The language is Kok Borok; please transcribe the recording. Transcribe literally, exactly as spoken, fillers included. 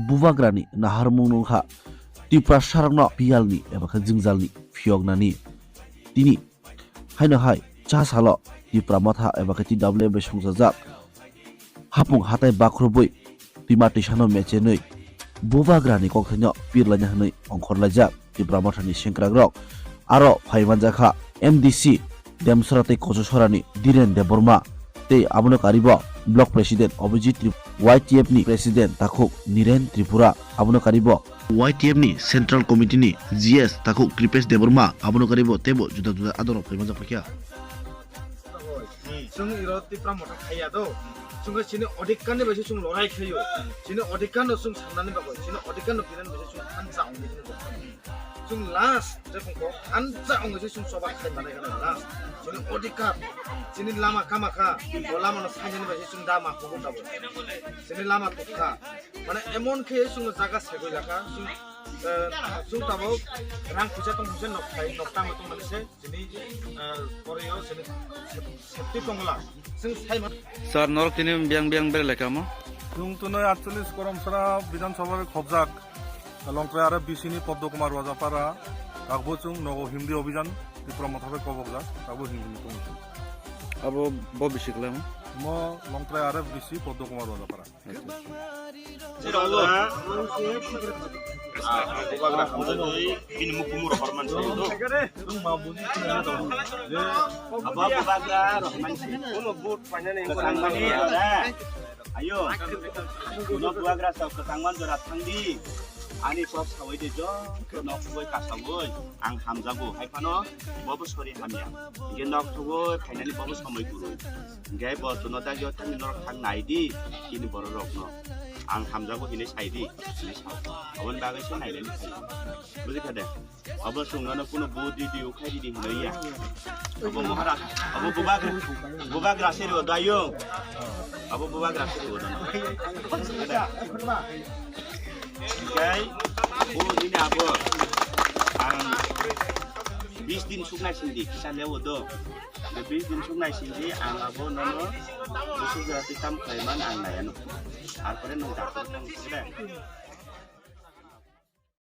bubagrani naharmung nungkha Tiprasarokno piyalni eba khe jwngjalni phiyoknani. Tini haino hai cha salo Tipra Motha eba khe T W F bai songchajak hapung hatai bakhurubui twima twisano mechenwi bubagrani kokthaino pirlaina hwnwi ongkhorlaijak Tipra Mothani sengkrakrok. Aro phaimanjakha M D C Demsora tei Kochasora ni Dhiren Debbarma tei abono karibo Block President Abhijit Trip-, Y T F ni President takhuk Niren Tripura, abono karibo Y T F ni Central Committee ni G S takhuk Kripesh Debbarma, abono karibo teibo juda juda adongrok phaimanjak paikha. Chwng iro Tipra Motha khaiya do. Chwng chini odhikar ni bai se chwng lorai khaio. Chini odhikar no chwng sannani bagwi, chini odhikar no birani bai se chwng thansa ongni hino. Chwng last je phung kok thansa ongwi se chwng choba khai manai kana last. Chini odhikar, chini lama kama kha, bo lama no sainani bai se chwng da ma hugo da bo. Chini lama tuk kha. Mane emon khe chwng jaga segwi lakha. Chwng, eh, chwng tabuk rang puisa tong puisa nok khai, nok tangwi tong mani se. Chini, ah, poreo chini sep-, septi tongla. Chwng saima. Sir, norok tini biyang biyang bere lekha mo? Chwng tunoi atchollish Koromsora Bidhan Sabha bai khobjak Longtrai R F B C ni Padma Kumar Wajapara. Takbo chwng nogo Hindi Obhijan Tipra Motha bai kobokjak. Takbo Hindi ni tongo chwng. Abo bo bisi khlai mo? Mo Longtrai R F B C Padma Kumar Wajapara. Bubagra hamjakgwi bini mukhumu rohor mansi. Abo bubagra rohor mansi. Kwchangmani jora. Ayo. Uno bubagra sa kwchangmani jora thangdi. Ani kok sawi de joto nok sawi kasawi. Ang hamjago hai phano bobo sori hamya. Hingke nok thugo phainani bobo somoi kwrwi. Hingke bo chwngno dagio thangni norok thang nai di, chini borok rokno. Ang hamjago hinwi sai di, hinwi sa. Aboni bagwi se nainani phai. Bujikha de? Abo chwngno kuno bo di di ukhai di di hinwi ya. Abo Maharaj, abo bubagra, bubagra se ro dayung. Abo bubagra se ro dayung. Hingke bo nini abo ang bis din suknai sindi kisa lewo do. Bis din suknai sindi ang abo nono busuk jora twi tam khlai man ang nai ano. Tarpore nwng doctor thang khe de.